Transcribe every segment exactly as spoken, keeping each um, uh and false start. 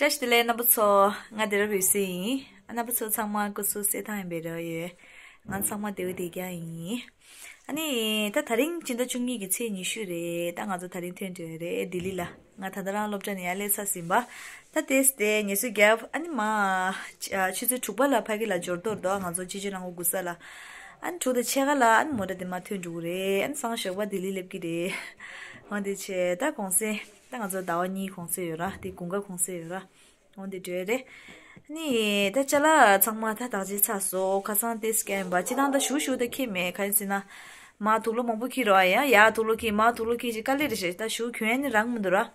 བཀྲ་ཤིས་བདེ་ལེགས་རྣམ་པ་ཚོ། ང་བདེ་རབ་ཡོད་སེ་ཡིན། རྣམ་པ་ཚོ་ཚང་མ་སྐུ་གཟུགས་གསལ་ཐང་ཡིན་པའི་རེ་བ་ཡོད། ང་ཚང་མ་བདེ་པོ་བདེ་རྐྱང་ཡིན། ཨ་ནི་ད་དེ་རིང་སྤྱི་ཟླ་བཅུ་གཉིས་ཀྱི་ཚེས་ཉི་ཤུ་རེད། ད་ང་ཚོ་དེ་རིང་ཐོན་འགྲོ་ཡ་རེད་ལྡི་ལི་ལ། ང་ད་ལྟ་རང་སློབ་གྲྭ་ནས་ཡར་སླེབས་ཚར་ཟིན་པ། ད་ལྟས་དེ་ངལ་གསོ་བརྒྱབ། ཨ་ནི་མ་ཆུ་ཚོད་དྲུག་པ་ལ་ཕ་གི་ལ་འབྱོར་ཐོག་རེད་དོ། ང་ཚོ་སྤྱི་སྤྱོད་རླངས་འཁོར་སྒུག་ས་ལ། ཨ་ནི་དྲུག་དང་ཕྱེད་ཀ་ལ་ཨ་ནི་མོ་ཊ་དེ་མར་ཐོན་འགྲོ་གི་རེད། ཨ་ནི་སང་ཞོགས་པ་ལྡི་ལི་སླེབས་ཀྱི་རེད། འོ་དེ་བྱས་ད་གུང་སེང་། ད་ང་ཚོ་ཟླ་བ་གཉིས་གུང་སེང་ཡོད་ར། དེ་དགུན་ཁ་གུང་སེང་ཡོད་ར། འོ་དེ་འགྲོ་ཡ་རེད། ཨ་ནི་ད་ཅ་ལག་ཚང་མ་ད་བདག་གཅེས་ཚར་སོང་། ཁ་སང་ཏེས་སྐྱ་ཡིན་པ་སྤྱི་བཏང་ད་ཞུ་ཞུ་ད་ཁྱེད་མེད་ག་ཡིན་ཟེར་ན། མ་དུག་ལོག་མང་པོ་ཁྱེར་རོ། ཡ་ཡ་དུག་ལོག་ཁྱེར་མ་དུག་ལོག་ཁྱེར་ཅིག་དཀའ་ལས་རེད་ཤག་ད་ཞུ་གྱོན་ཡ་ནི་རག་མི་འདུག་ར།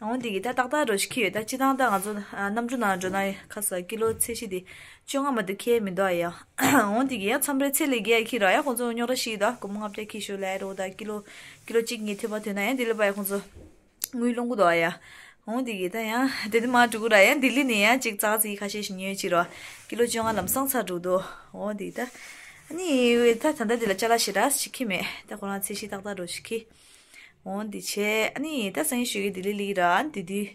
འོ་འདི་གི་ད་ཏག་ཏག་འགྲོ་ཞིག་ཁྱེར་ཡོད། ད་སྤྱི་བཏང་ད་ང་ཚོ་ཨ་གནམ་གྲུ་ནང་འགྲོ་ན་ཁ་ས་ཀི་ལོ་ཚད་གཞི་དེ་བཅོ་ལྔ་མ་གཏོགས་ཁྱེར་མི་འདུག་ཨ་ཡ། འོ་འདི་གི་ཡ་མཚམས་རེ་ཚད་ལས་བརྒལ་ཡ་ཁྱེར་ར། ཡ་ཁོང་ཚོ་རྙོག་དྲ་ཞིག་ད་སྒོར་མོ་ལྔ་བརྒྱ་ཁྱེར་ཤོག་ལབ་ཡ་རོ། ད་ཀི་ལོ་ཀི་ལོ་གཅིག་གཉིས་ཐོན་པ་ཐོན་ན་ཡ་འདི་ལ་བ་ཡ་ཁོང་ཚོ་དངུལ་སློང་གི་འདུག་ཨ་ཡ། འོ་འདི་གི་ད་ཡ་དེ་དེ་མ་འགྲོ་གི་ར། ཡ་ལྡི་ལི་ནས་ཡ་གཅིག་ཙག་ཙིག་ཁ་ཤས་ཤིག་ཉོས་ཅིག་ར། ཀི་ལོ་བཅོ་ལྔ་ལམ་སང་ཚར་འགྲོ་འདུག་འོ་འདི་ད་ཨ་ནི་ད་ད་ལྟ་འདི་ལ་ཅ་ལག་ཞེ་དྲག་ཞིག་ཁྱེར་མེད། ད་ཁོ་རང་ཚད་གཞི་ཏག་ཏག་འགྲོ་ཞིག་ཁྱེར། འོ་འདི་བྱས་ཨ་ནི་ད་སང་ཉིན་ཞོགས་ཀས་ལྡི་ལི་སླེབས་ཀྱི་ར། ཨ་ནི་དེ་དུས་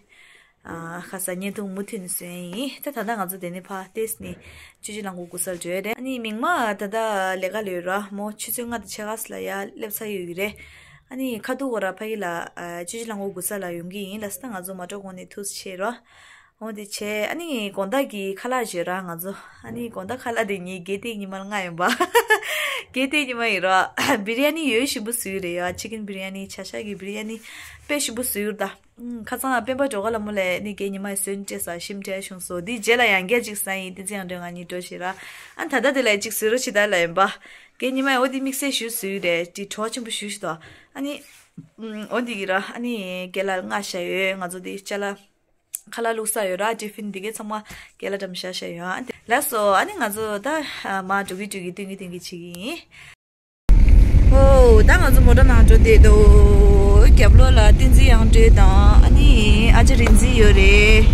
ཨ་ཁ་ས་བརྙན་ཐུང་མུ་མཐུད་ནས་བཟོ་ཡ་ཡིན། ད་ད་ལྟ་ང་ཚོ་དེ་ནས་ཕར་ཏེས་ནས་སྤྱི་སྤྱོད་རླངས་འཁོར་སྒུག་སར་འགྲོ་ཡ་རེད། ཨ་ནི་མིག་མ་ད་ལྟ་ལས་ཀ་ལས་ཡོད་ར། མོ་ཆུ་ཚོད་ལྔ་དང་ཕྱེད་ཀ་ཙམ་ལ་ཡར་སླེབས་ཚར་ཡོད་ཀྱི་རེད། ཨ་ནི་ཁ་ཐུག་གོ་ར་ཕ་གི་ལ་ཨ་སྤྱི་སྤྱོད་རླངས་འཁོར་སྒུག་ས་ལ་ཡོང་གི་ཡིན་ལབ་སོང་། ད་ང་ཚོ་མ་འགྲོ་གོང་ནས་ཐུགས་རྗེ་ཆེ་ར། འོ་དེ་བྱས་ཨ་ནི་དགོང་དག་གི་ཁ་ལག་བཟོས་ར་ང་ཚོ། ཨ་ནི་དགོང་དག་ཁ་ལག་དེ་ངའི་དགེ་ལྡན་ཉི་མ་ལ་མངགས་ཡིན་པ། དགེ་ལྡན་ཉི་མ་ཡིན་ར། བི་རི་ཡ་ནི་ཡོད་ཞིམ་པོ་བཟོས་རེད་ཡ། ཅི་ཀན་བི་རི་ཡ་ནི་བྱ་ཤ་གི་བི་རི་ཡ་ནི་དཔེ་ཞིམ་པོ་བཟོས་ཡོད་ད། ཨུམ། ཁ་སང་སྤེན་པ་འགྲོ་ག་ལ་མོ་ལས་ནི་རྒན་ཉི་མ་ཡི་སོན་སྤྲད་ས་ཞིམ་དྲག་བྱུང་སོང་། དེའི་རྗེས་ལ་ཡང་བསྐྱར་ཅིག་ཟ་ཡིན། བསྟན་འཛིན་ཡང་འདྲ་ང་གཉིས་འགྲོ་ཞེས་ར། ཨ་ད་ལྟ་དེ་ལ་ཅིག་བཟོས་རོགས་བྱེད་ད་ལབ་ཡིན་པ། རྒན་ཉི་མ་ཡི་འོ་དེ་དམིགས་བསལ་ཞུ་བཟོས་རེད། དེ་གྲོགས་ཆེན་པོ་ཞུ་ཞུ་དོ། ཨ་ནི། ཨུམ། འོ་འདི་གི་ར། ཨ་ནི་རྒན་ལགས་མངགས་བཞག་ཡོད། ང་ཚོ་དེ་ཅ་ལག་ཁ་ལག་བླུགས་ས་ཡོད་ར། ཏི་ཕིན་འདི་གའི་ཚང་མ་རྒན་ལགས་འགྲམ་བཞག་བཞག་ཡོད། ཨ་ནི་ལགས་སོ། ཨ་ནི་ང་ཚོ་ད་མར་འགྲོ་གི་འགྲོ་གི་སྟོན་གི་སྟོན་གི་བྱེད་ཀྱི་ཡིན། ཨོ། ད་ང་ཚོ་མོ་ཊ་ནང་འགྲོ་བསྡད་འདུག་རྒྱབ་ལོགས་ལ་བསྟན་འཛིན་དབྱངས་སྒྲོལ་དང་ཨ་ནི་ཨ་ཅག་རིག་འཛིན་ཡོད་རེད།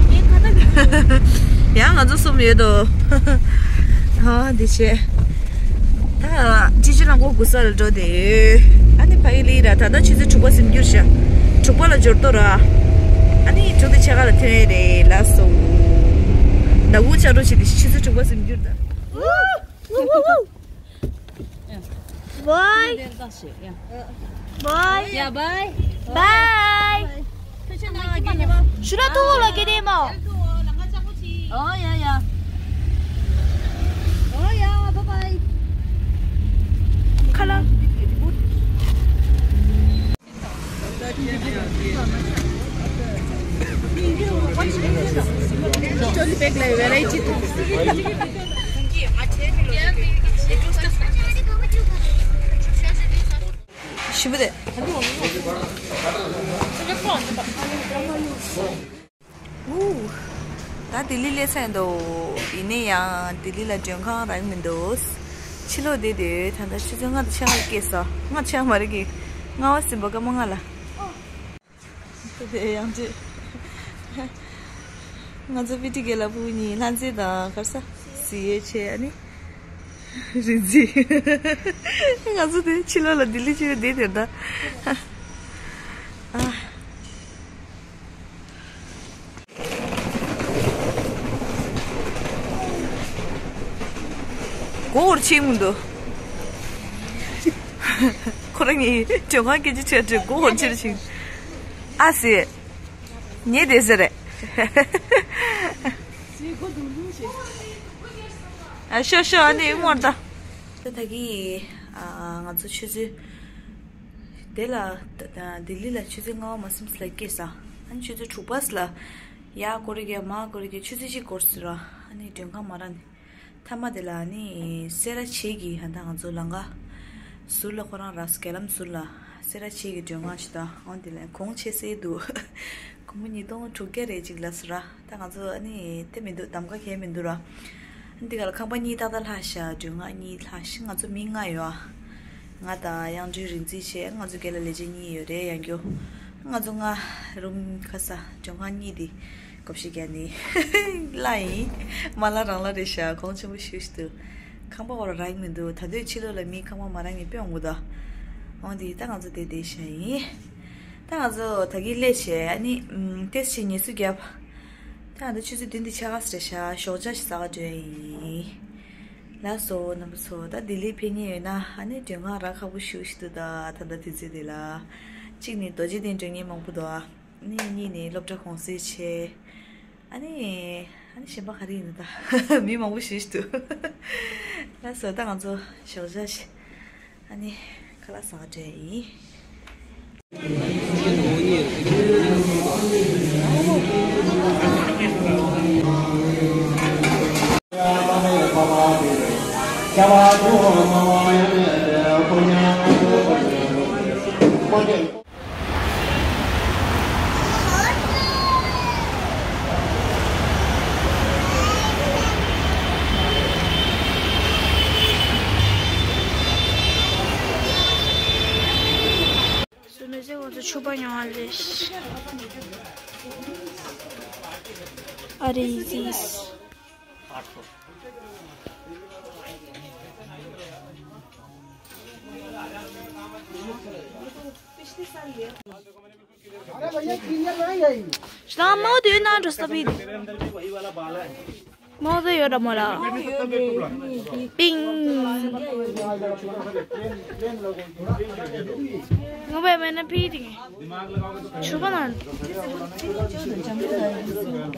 ཡང་ང་ཚོ་གསུམ་ཡོད་དོ། ཨ་འདི་བྱས། ད་སྤྱི་སྤྱོད་རླངས་འཁོར་སྒུག་ས་ལ་འགྲོ་བསྡད་ཡོད། ཨ་ནི་ཕ་གི་ལི་ར་ད་ལྟ་ཆུ་ཚོད་དྲུག་པ་ཟིན་གྱི་རེད་ཤག་དྲུག་པ་ལ་འབྱོར་ཐོག་ར། ཨ་ནི་དྲུག་དང་ཕྱེད་ཀ་ལ་ཐོན་ཡས་རེད་ལགས་སོ། ནག་ཁུང་ཆགས་འགྲོ་བྱེད་དེ་ཆུ་ཚོད་དྲུག་པ་ཟིན་གྱི་རེད་ད། Boy. Boy. Yeah, bye. Bye. Shura tu lo ke demo. Oh, yeah, yeah. Oh, yeah, bye bye. Kala. Trolley bag la variety. ཞིམ་པོ་དེ། ཨུ། ད་ལྡི་ལི་སླེབས་ཚར་འདུག་ཡིན་ན་ཡང་ལྡི་ལི་ལ་མགྲོན་ཁང་རག་མི་འདུག་ཕྱི་ལོགས་བསྡད་དུས་ད་ལྟ་ཆུ་ཚོད་ལྔ་དང་ཕྱེད་ཀ་ལ་སྐྱེལ་སོང་། ལྔ་ཕྱེད་ཀ་མ་རེད་གི། ལྔ་པ་ཟིན་པ་སྐར་མ་ལྔ་ལ། དེ་ཡང་ཅི། ང་ཚོ་བི་ཏི་གེ་ལ་ཕྲུ་གུ་གཉིས་ལྷ་མཛེས་དང་གར་ས་ཟི་ཡོད་བྱས་ཨ་ནི། རིག་འཛིན། ང་ཚོ་དེ་ཕྱི་ལོགས་ལ་ལྡི་ལི་ཕྱི་ལོགས་བསྡད་དེ་ད། ཨ། མགོ་བོར་ཕྱིན་མི་འདུག་ཁོ་རང་གཉིས་མགྲོན་ཁང་སྐད་ཆ་བཤད་དུས་མགོ་བོར་ཕྱིར་ཕྱིན། ཨ་ཙི། ཉལ་བསྡད་ས་རེད། ཨ་ཤོ་ཤོ་ཨ་ནི་སྔོན་ད། ད་ད་གི་ཨ་ང་ཚོ་ཆུ་ཚོད་དེ་ལ་ལྡི་ལི་ལ་ཆུ་ཚོད་ལྔ་པ་མ་ཟིན་ཙམ་ལ་སྐྱེལ་སོང་། ཨ་ནི་ཆུ་ཚོད་དྲུག་པ་ཙམ་ལ་ཡར་སྐོར་རེ་རྒྱབ་མར་སྐོར་རེ་རྒྱབ་ཆུ་ཚོད་གཅིག་འགོར་སོང་ར། ཨ་ནི་མགྲོན་ཁང་མ་རག་ནས་མཐའ་མ་དེ་ལ་ཨ་ནི་སེ་ར་བྱེས་ཀྱི་ཧ་ད་ང་ཚོ་ལམ་ཁ་ཟུར་ལ་ཁོ་རང་རག་སོང་། རྒྱ་ལམ་ཟུར་ལ་སེ་ར་བྱེས་ཀྱི་མགྲོན་ཁང་ཞིག་དང་། འོ་དེ་ལ་གོང་ཆེ་སེ་འདུག་སྒོར་མོ་ཉིས་སྟོང་དྲུག་བརྒྱ་རེད་ཅིག་ལབ་སོང་ར། ད་ང་ཚོ་ཨ་ནི་དེ་མི་འདུག་གདམ་ག་གས་མི་འདུག་ར། འདི་ག་ལ་ཁང་པ་གཉིས་ཏག་ཏག་ལྷག་ཤག་མགྲོན་ཁང་གཉིས་ལྷག་ཤག་ང་ཚོ་མི་ལྔ་ཡོད་ཨ། ང་དང་དབྱངས་སྒྲོལ་རིག་འཛིན་བྱས། ང་ཚོ་རྒན་ལགས་ལས་བྱེད་གཉིས་ཡོད་རེད་ཡང་སྐྱོ། ང་ཚོ་ལྔ་རུམ་ཁ་ས་མགྲོན་ཁང་གཉིས་དེ་སྒོར་བཞི་བརྒྱ་ནི་གླ་ཡིན། མ་གླ་རང་གླ་རེད་ཤག་གོང་ཆེན་པོ་ཞུ་ཞུ་འདུག་ཁང་པ་ཁོ་རང་རག་མི་འདུག་ད་དུང་ཕྱི་ལོགས་ལ་མི་ཁང་པ་མ་རག་ནས་དཔེ་འོང་གི་འདུག་འོང་དེ་ད་ང་ཚོ་དེ་བསྡད་ཤག་ཡིན། ད་ང་ཚོ་ད་གིན་སླེབས་བྱས་ཨ་ནི་ཏེས་ཆེ་ཉལ་ས་བརྒྱབ། ད་ ད་ཆུ་ཚོད་བདུན་དང་ཕྱེད་ཀ་ཙམ་རེད་ཤག་ཞོགས་ཇ་ཞིག་ཟ་ག་འགྲོ་ཡ་ཡིན། ལགས་སོ་རྣམ་པ་ཚོ། ད་ལྡི་ལི་ཕེབས་མཁན་ཡོད་ན་ཨ་ནི་མགྲོན་ཁང་རག་ཁག་པོ་ཞེ་པོ་ཞིག་འདུག་ད་ད་ལྟ་དུས་ཚོད་འདི་ལ། གཅིག་ནས་རྡོ་རྗེ་གདན་འགྲོ་མཁན་མང་པོ་འདུག་ཨ་ནི་གཉིས་ནས་སློབ་གྲྭ་གུང་སེང་བྱས། ཨ་ནི། ཨ་ནི་གཞན་པ་ག་རེ་ཡིན་ན་ད། མི་མང་པོ་ཞེ་པོ་ཞིག་འདུག་ལགས་སོ། ད་ང་ཚོ་ཞོགས་ཇ་ཞིག་ཨ་ནི་ཁ་ལག་ཟ་ག་འགྲོ་ཡ་ཡིན། སུ་མེ་ཟེར་ང་ཚོ་ཕྱུ་པ་ཉོ་བ་ལས། ཨ་རེ་ཟིས། ཤ་མོ་དེ་ནང་འགྲོ་ས་བི། མོ་དེ་ཡོད་ར་མོ་ལ། པིང་། ངོ་བའི་མེད་ན་ཕི་དེ། ཆུ་པ་ན།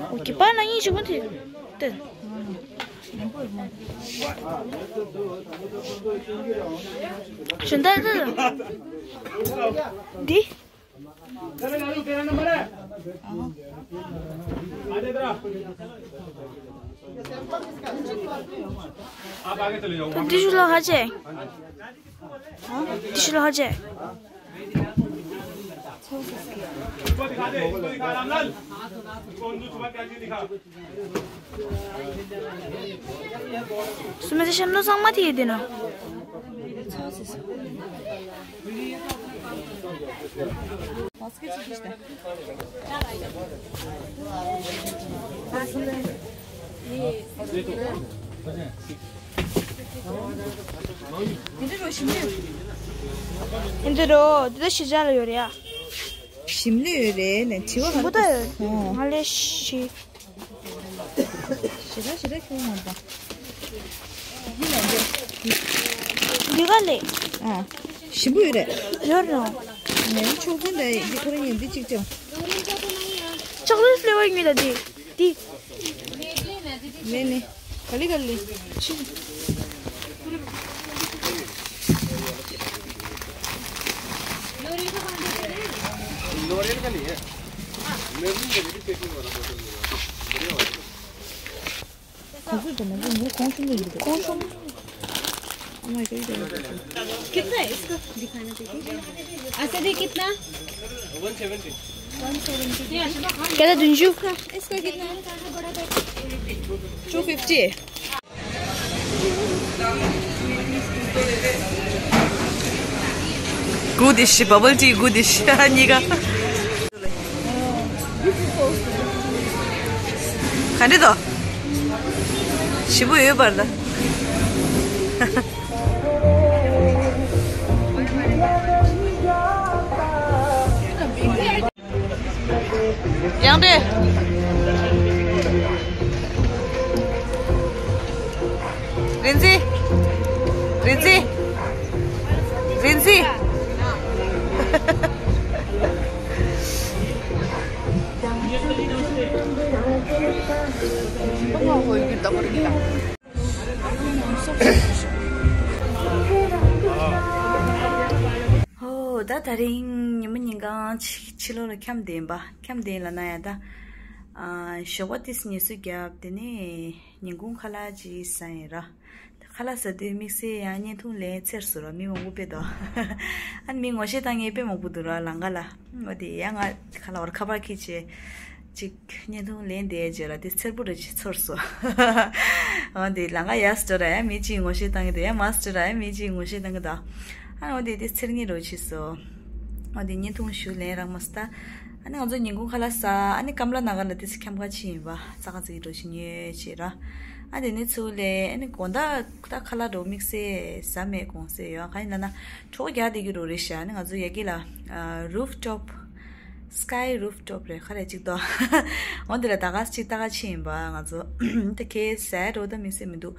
ཨོ་ཀི་པ་ན་ཡིན་ཆུ་པ་དེ། དེ། ཞུན་ད་དེ། འདི། आप आगे चले जाओ। टिशू लो हजे। टिशू लो हजे। इसको दिखा दे, इसको दिखा रामलाल। इसको उंजू छुपा क्या चीज दिखा। སུ་མེ་ཟེར་ཤམ་ནོ་ཚང་མ་དེ་ཡེ་དེ་ན། འདི་རོ་འདི་ད་ཤི་ཇ་ལ་ཡོད་རེད་ཡ། ཞིམ་ལོས་ཡོད་རེད་ནས་དྲི་བ་ཞིམ་པོ་ད་ཡོད། ང་ལས་ཤི། ཞེ་དྲག་ཞེ་དྲག་ཁྱུང་མ་འདུག་འདི་ག་ལས། ཨ། ཞིམ་པོ་ཡོད་རེད། ཡོད་རེད། ངས་ཕྱུག་པོ་འདི་འདི་ཁོ་རང་ངས་འདི་གཅིག་ཅང་། ཅོག་ལེ་ཊི་ཕི་ལེ་བར་ཉོས་ད་འདི། འདི། ནས་ནས། ག་ལེ་ག་ལེ། ཕྱི། लोरियल का नहीं है। मेरे को मेरे भी पेट में वाला बोतल मिला। बढ़िया वाला। खजूर तो नहीं, वो कौन सा मिल गया? कौन सा? Oh my God, ये तो कितना है इसका? दिखाना चाहिए। अच्छा, दे कितना? One seventy. One seventy. क्या था, दुंजू? इसका कितना है? टू फिफ्टी है। Goodish, bubble tea goodish. གཉིས་ཀ། ག་འདྲ་འདུག་ཞིམ་པོ་ཡོད་པར་ད། ཡང་དེ། རིན་འཛིན། རིན་འཛིན། རིན་འཛིན། ཧོ། ད་དེ་རིང་ཉི་མ་ཉིན་གང་ཕྱི་ཕྱི་ལོགས་ལ་འཁྱམས་བསྡད་ཡིན་པ། འཁྱམས་བསྡད་ཡིན་ལབ་ན་ཡང་ད། ཨ། ཞོགས་པ་ཏོག་ཙམ་ངལ་གསོ་བརྒྱབ། དེ་ནས་ཉིན་གུང་ཁ་ལག་ཅིག་ཟ་ཡིན་ར། ཁ་ལག་ཟ་དུས་དམིགས་བསལ་ཡང་བརྙན་ཐུང་ལེན་ཚར་སོང་ར། མི་མང་པོ་དཔེ་འདུག་ཨ་ནི་མི་ངོ་ཤེས་བཏང་མཁན་དཔེ་མང་པོ་འདུག་ར་ལམ་ཁ་ལ། འོ་དེ་ཡང་ང་ཁ་ལག་བར་ཁ་པར་འཁྱེར་བྱས། ཅིག་བརྙན་ཐུང་ལེན་བསྡད་བྱས་ར་དེ་འཚེར་པོ་རེ་ཅིག་ཚོར་སོང་། འོ་དེ་ལམ་ཁ་ཡར་སྤྲོ་ར་ཡང་མི་གཅིག་ངོ་ཤེས་བཏང་གི་འདུག་ཡང་མར་སྤྲོ་ར་ཡང་མི་གཅིག་ངོ་ཤེས་བཏང་གི་འདུག་ཨ་འོ་དེ་དེ་འཚེར་ངེས་རོ་ཆེ་སོང་། འོ་དེ་བརྙན་ཐུང་ཞུ་ལེན་རག་མ་སོང་ད། ཨ་ནི་ང་ཚོ་ཉིན་གུང་ཁ་ལག་ཟ། ཨ་ནི་ཀམ་ལ་ན་གར་ལ་དེ་ཚེ་འཁྱམ་ག་ཕྱིན་ཡིན་པ། ཙག་ཙིག་རོ་ཞིག་ཉོས་བྱས་ར། ཨ་དེ་ནས་ཚུར་ལེན། ཨ་ནི་དགོང་དག་ད་ཁ་ལག་འགྲོ་དམིགས་བསལ་ཟ་མེད་དགོངས་སེ་ཡོད། གང་ཡིན་ལབ་ན་གྲོགས་རྒྱག་བསྡད་ཀྱི་རོ་རེད་ཤག་ཨ་ནི་ང་ཚོ་ཡ་གི་ལ་རུབ་ཊོབ། Sky Rooftop རེད། ག་རེ་ཅིག་དོ། འོ་འདི་ལ་ད་ག་ཅིག་ལྟ་ག་ཕྱིན་ཡིན་པ། ང་ཚོ་དེ་གས་ཟས་འགྲོ་ད་མི་སེམས་མི་འདུག་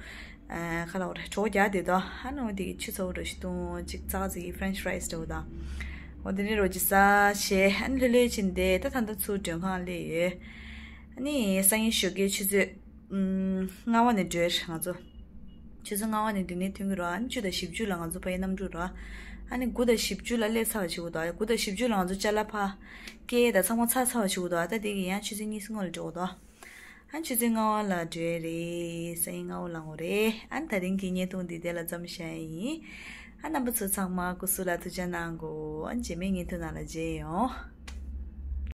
ཨ་ཁ་ལ་འོ་རེད། གྲོགས་རྒྱག་དེ་དོ། ཨ་ནི་འོ་དེ་གི་ཆུ་ཚ་བོ་འགྲོ་ཞིག་བཏུང་ཅིག་ཙག་ཙིག་གི་French fries འདྲ་བོ་དང་། འོ་དེ་ནི་རོ་ཅི་ས་བྱས། ཨ་ནི་ལྷོད་ལྷོད་ཕྱིན་དེ་ད་ད་ལྟ་ཚུར་མགྲོན་ཁང་སླེབས་ཡོད། ཨ་ནི་སང་ཉིན་ཞོགས་ཀའི་ཆུ་ཚོད་ལྔ་པ་ནས་འགྲོ་ང་ཚོ། ཆུ་ཚོད་ལྔ་པ་ནས་འདི་ནས་ཐོན་གྱི་རོ། ཨ་ནི་བཅུ་དང་བཞི་བཅུ་ལ་ང་ཚོ་ཕ་གི་གནམ་གྲུ་རོ། ཨ་ནི་དགུ་དང་བཞི་བཅུ་ལ་སླེབས་ཚར་བ་བྱེད་དགོས་དོ། དགུ་དང་བཞི་བཅུ་ལ་ང་ཚོ་ཅ་ལག་ཕ་གི་དང་ཚང་མ་ཚར་ཚར་བ་བྱེད་དགོས་དོ། ཨ་ད་དེ་གི་ཡང་ཆུ་ཚོད་གཉིས་སྔོན་ལ་འགྲོ་དགོས་དོ། ཨ་ནི་ཆུ་ཚོད་ལྔ་པ་ལ་འགྲོ་ཡས་རེད། སང་ཉིན་ལྔ་པ་ལ་འོ་རེད། ཨ་ནི་ད་རིང་གི་བརྙན་ཐུང་འདི་དེ་ལ་མཚམས་བཞག་ཡིན། ཨ་རྣམ་པ་ཚོ་ཚང་མ་སྐུ་གཟུགས་ལ་ཐུགས་ཅག་གནང་གོ། ཨ་ནི་རྗེས་མའི་བརྙན་ཐུང་ནང་ལ་མཇལ་ཡོང་།